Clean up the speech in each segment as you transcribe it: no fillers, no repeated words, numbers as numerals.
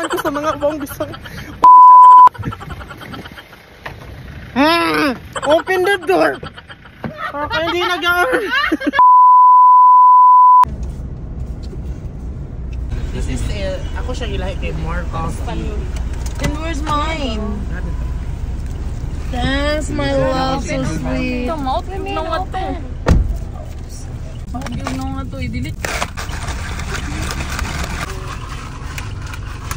Nahiwaan ko sa mga buong Bisaya. Open the door! Baka hindi nag. This is, ako siya ilahi kay more coffee. And where's mine? Thanks, my love. So sweet. Ito, mouth na nga to. Yung na nga to, i-delete.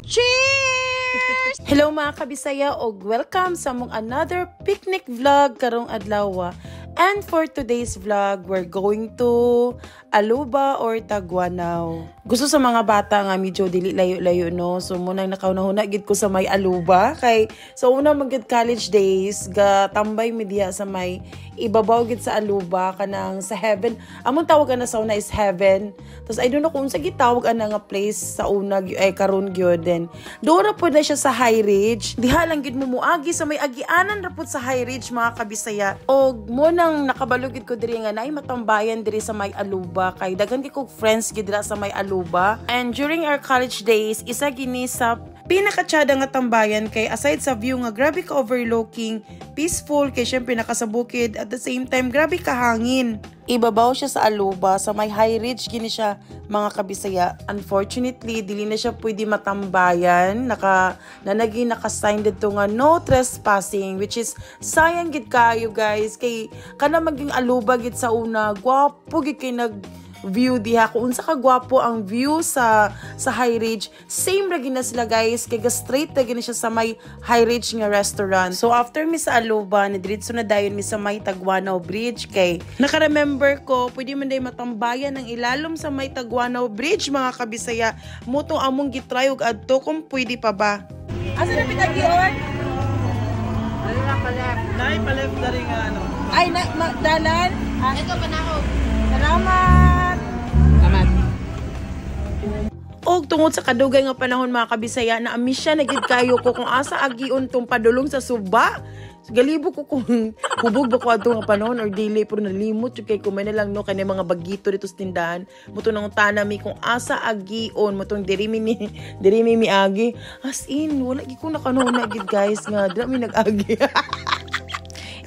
Cheers! Hello mga kabisaya og welcome sa mong another picnic vlog karong adlaw. And for today's vlog, we're going to Aluba or Taguanao. Gusto sa mga bata nga medyo dili layo-layo, no. So munang nakauna-huna gid ko sa may Aluba kay sa una man gid college days ga tambay mi diha sa may ibabaw gid sa Aluba, kanang sa heaven. Among tawag ana sa una is heaven. Tapos I don't know kung unsa gitawag ana nga place sa una ay karon gyud then. Doon ra pud na siya sa High Ridge. Diha lang gid mo muagi sa may agianan ra pud sa High Ridge, mga kabisaya. Og mo nang nakabalugid ko diri nga naay matambayan diri sa may Aluba kay daghan kay kog friends gid dira sa may Aluba. And during our college days, isa gini sa pinakatsada nga tambayan kay aside sa view nga grabe ka overlooking, peaceful kay syempre naka sa bukid, at the same time grabe ka hangin. Ibabaw siya sa Aluba, sa may High Ridge gini siya, mga kabisaya. Unfortunately, dili na siya pwede matambayan. Naka nanagi naka-sign didto nga no trespassing, which is sayang gid kayo, guys, kay kana maging Aluba gid sa una, gwapo gid kay nag view diha. Kung unsa ka gwapo ang view sa High Ridge, same ra gid na sila, guys, kay ga straight ra gid na siya sa may High Ridge nga restaurant. So after mi sa Aluba, nidiretso na dayon mi sa may Taguanao Bridge kay naka-remember ko pwede man day matambayan ang ilalom sa may Taguanao Bridge, mga kabisaya. Mutong among gitry og adto kung pwede pa ba. Asa na pitagion? Nay, pa-left na rin nga ano. Ay na dalan. Ito panahon. Salamat. Og tungod sa kadugay nga panahon, mga kabisaya, na amisya na gid kayo ko kung asa agion tong padulong sa suba. So, galibo ko kung hubog ba ko adto nga panahon or dili, pero nalimot jud kay ko. May na lang no kani mga bagito dito sa tindahan. Muto nang tana mi kung asa agion mutong diri mi ni diri mi miagi. As in wala gid ko nakanuna gid, guys, nga dira mi nag-agi.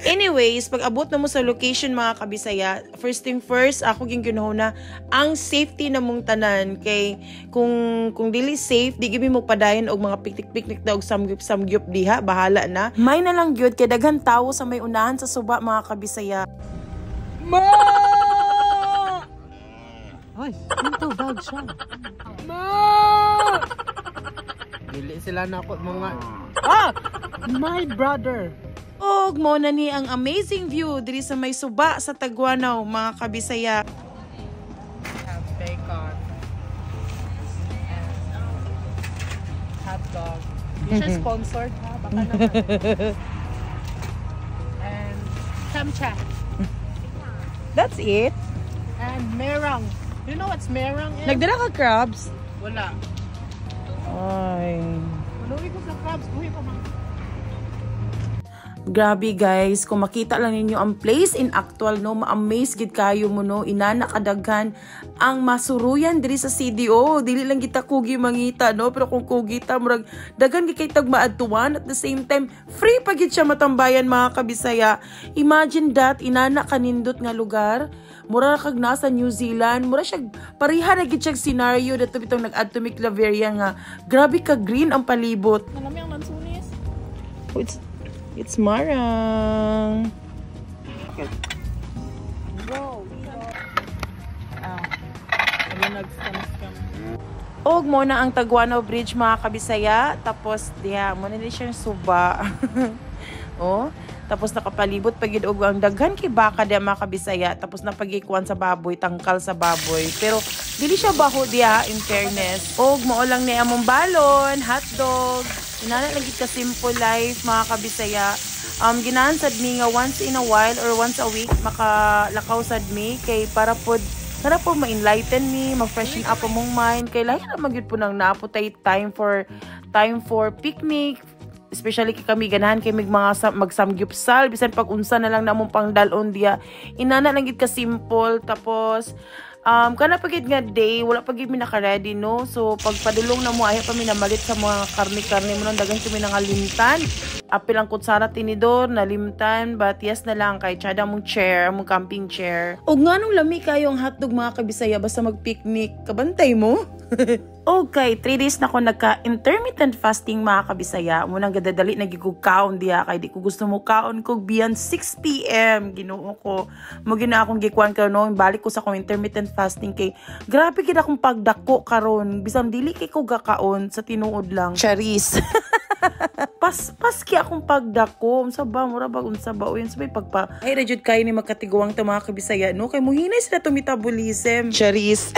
Anyways, pag abot na mo sa location, mga kabisaya, first thing first, ako ging ginahuna ang safety na mong tanan kay kung dili safe, di gibi mo padayon og mga picnic-picnic na og samgyup samgyup diha, bahala na. May na lang gyud kay daghan tawo sa may unahan sa suba, mga kabisaya. Ma! Ay, ito bag siya. Ma! Dili sila na ako mga. Ah! My brother! Og mo na ni ang amazing view diri sa may suba sa Taguanao, mga kabisaya. Have bacon. And hot dog. Hindi siya sponsored ha, baka naman. And chamcha. That's it. And merang. You know what's merang is? Nagdala ka crabs? Wala. Ay. Maluwi ko sa crabs. Buhi pa mga. Grabe guys, kung makita lang ninyo ang place in actual no, ma-amaze gid kayo mo no, inana kadaghan ang masuruyan diri sa CDO. Dili lang kita kugi mangita no, pero kung kugi ta murag daghan gid kay tag maadtuan, at the same time free pa gid siya matambayan, mga kabisaya. Imagine that, inana kanindot nga lugar. Mura kag nasa New Zealand, mura siya pareha na gid siya scenario dato bitong nag-adto mi Claveria nga grabe ka green ang palibot. Nalami ang lansunis. Oh, it's marang. Bro. Ah. Ano nag-scam-scam? Og mo na ang Taguanao Bridge, mga kabisaya. Tapos diha mo na siyang suba. Oh, tapos nakapalibot pagid og ang daghan kay baka diha, mga kabisaya. Tapos napagikuan sa baboy, tangkal sa baboy. Pero dili siya baho diha, in fairness. Og mao lang ni among balon, hotdog. Inana lang gid ka simple life, mga kabisaya. Ginahan sad mi nga once in a while or once a week makalakaw sad mi kay para po ma-enlighten me, ma-freshen up among mind. Kay lahi ra magyud po nang naapotay time for picnic, especially kay kami ganahan kay mig mga magsamgyupsal bisan pag unsa na lang namong pangdalon diya. Inana lang gid ka simple. Tapos Kana pa gid nga day, wala pa gid mi naka-ready, no. So pagpadulong na mo, ayaw pa mi namalit sa mga karne-karne mo nang daghan kami nangalimtan. Apil ang kutsara, tinidor, nalimtan, but yes na lang kay tsada mong chair, mong camping chair. Og nganong lami kayo ang hotdog, mga kabisaya, basta mag-picnic, kabantay mo? Okay, 3 days na ko nagka-intermittent fasting, mga kabisaya. Munang gadadali na gid kaon diha kay di ko gusto mo kaon kog beyond 6 p.m. Ginoo ko. Mo gina akong gikuan karon, no, balik ko sa akong intermittent fasting kay grabe gid akong pagdako karon. Bisan dili kay ko gakaon sa tinuod lang. Charis. Pas-pas ki akong pagdako. Unsa ba, mura ba, unsa ba, uy, unsa ba pagpa ay ra jud kayo ni magkatiguang ta, mga kabisaya, no, kay muhinay sila to metabolism. Charis.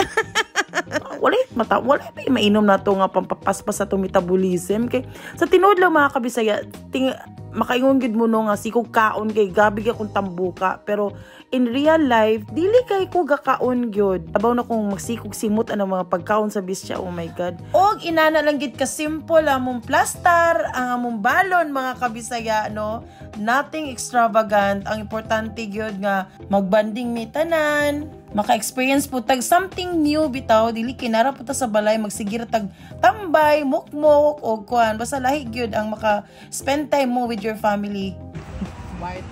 Wala mata, wala pa mainom na to nga pampapaspas sa to metabolism kay sa tinuod lang, mga kabisaya, ting makaingon gid mo, no, nga sikog kaon kay gabi gyud akong tambuka, pero in real life dili kay ko gakaon gyud. Abaw na kong magsikog simot ang mga pagkaon sa bisya. Oh my God. Og inana lang gid ka simple among plaster, ang among balon, mga kabisaya, no. Nothing extravagant. Ang importante gyud nga magbanding mi tanan, maka-experience po tag something new bitaw, dili kinara po ta sa balay, magsige ra tag tambay, mukmok og kuan. Basta lahi gyud ang maka spend time mo with your family. White.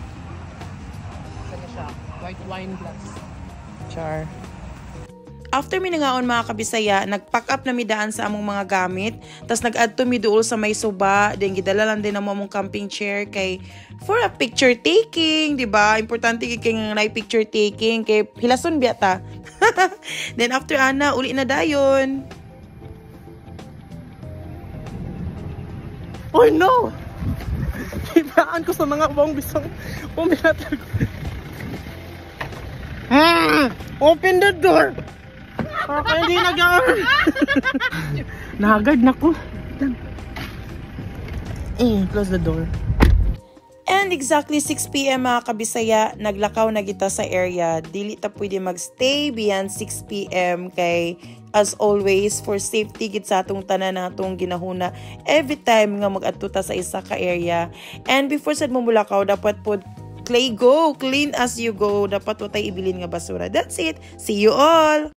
Ano siya? White wine glass. Char. After mi nangaon, mga kabisaya, nag-pack up na mi daan sa among mga gamit. Tas nag-adto mi duol sa may suba, then gidala lang din namo among camping chair kay for a picture taking, di ba? Importante kay kay nga picture taking kay hilason biya ta. Then after ana, uli na dayon. Oh no! Ibaan ko sa mga buong bisong uminatag. Open the door! Para hindi nag. Nahagad na ko. Eh, close the door. And exactly 6 p.m., mga kabisaya, naglakaw na kita sa area. Dili ta pwede magstay beyond 6 p.m. kay as always, for safety gid sa atong tanan na atong ginahuna every time nga mag-adto ta sa isa ka area. And before sad mo mulakaw, dapat pod clay go, clean as you go. Dapat watay ibilin nga basura. That's it. See you all!